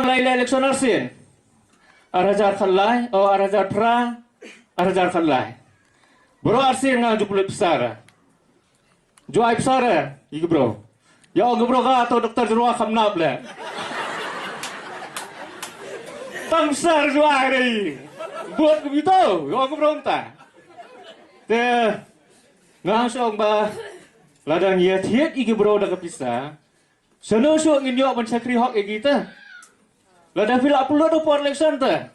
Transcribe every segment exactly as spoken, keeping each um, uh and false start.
Lai lai election arsien. Ar hajar khatlai, o ar hajar phra, ar hajar khatlai. Bro arsien nga ju pule pisa ra. Ju ai pisa ra, i ki bro. Ya ong ki bro ka to doktor jrua kham nap le. Tang pisa ra ju ai re. Buat ki bito, ya ong ki bro ta. Te, nga ong song ba, lada ngi ïa thied i ki bro da ka pisa. Shano shuh ngin ïoh ban shakri hok ïa kita. Lada phi lah pynlut ha por election ta.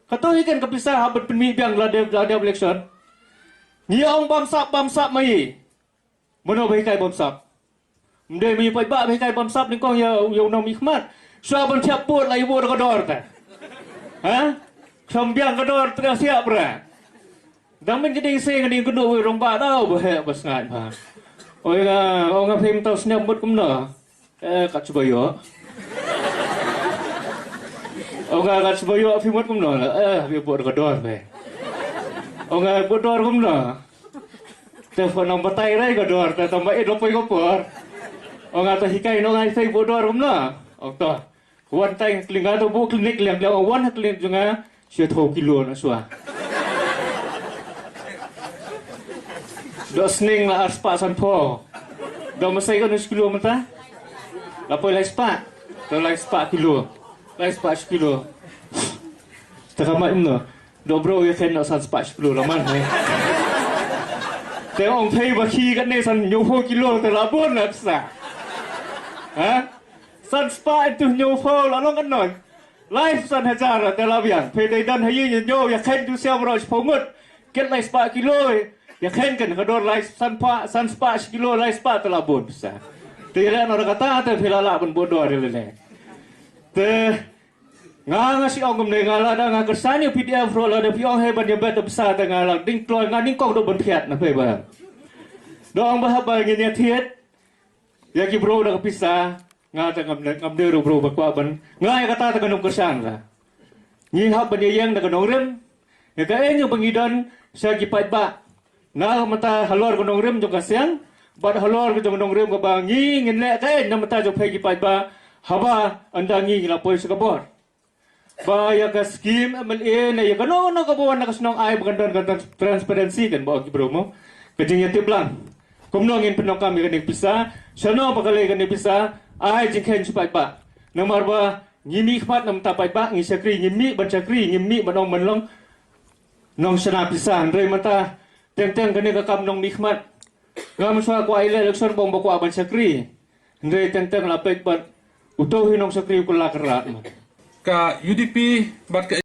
Kato hi kan ka pisa hap ban pynmih biang lada, lada election. Ngi ong bamsap, bamsap mai. Mano ba hikai bamsap? Ym dei mi paidbah ba hikai bamsap nyngkong ïa, ïa u nongmihkhmat. Shuwa ban thiap vote la ïa vote ka dor ta. Ha? Kham biang ka dor ta siap ra. Dang mynta ka dei seng ka dei kynduh wei rangbah dau ba heh ba sngaid ba. Oi nga, ong nga phim tau sniap mut kumno. Eh, kat shu ba ïoh. Ong nga kat shu ba ïoh phim mut kumno. Eh, bi bor ka dor be. Ong nga bor dor kumno. Te phone nang batai rai ka dor, te tamba it lo poi ka por. Ong nga ta hikai no ngai sai bor dor kumno. Ong to. Wan tang klinik nga to bu klinik liang liang wan ha klinik jong nga. Sia tho kilo na sua. Dok sning la ar spah san pho. Dok masai ko nus kilo mata. La poi lai spah. To lai spah kilo. Lai spah kilo. Ta ka mai no. Dok bro ya khen dok san spah kilo la man he. Te ong thei ba khi kat ne san nyo pho kilo te la bon na sa. Ha? San spah itu nyo pho la long kan noi. Lai san hajar te la biang. Phi dei dan hayi nyo ya khen tu siam ro shpho ngut. Ket lai spah kilo. Ya khen kan ka dor lai san pa, san spah kilo lai spah te la bon sa. Te le no kata te phi la la ban bo dor le le. Te nga nga si ong kumne nga la da nga kersan ya P D F ro la da phi ong he ban ya bet pisa te nga la ding kloi nga ding kong do ban phiat na phi ba. Dong ba haba ngin ya thied. Ya ki bro da ka pisa. Nga ta ngam, ngam dei ruh bro ba kwah ban. Nga ïa kata ta ka nongkyrshan ka. Ngi hap ban ïeng da ka nongrim. Ïa kaei ba ngi don sha ki paidbah. Na ka mynta halor ka nongrim jong ka seng. Bad halor ka jong ka nongrim kaba ngi ngin leh kaei na mynta jong phi ki paidbah. Haba ynda ngi ngi la poi sha ka bor. Ba ïa ka skim M L A ne ïa kano kano kaba wan na ka shnong ai ba kan don ka trans-, transparency kan ba ong ki bro mo. Ka jingïatip lang. Kumno ngin pyndonkam ïa kane ka pisa, shano ba ka lei kane ka pisa, ai jingkheiñ sha paidbah. Namar ba ngi mihkhmat na bynta paidbah, ngi shakri, ngi mih ban shakri, ngi mih ban ong ban long nongshna pisa, hynrei mynta teng teng kane ka kam nongmihkhmat. Nga mynshuwa kwah ïaleh election ba ong ba kwah ban shakri. Hynrei teng teng la peit bad uto hi nongshakri u kylla kyrlad. Ka U D P bad ka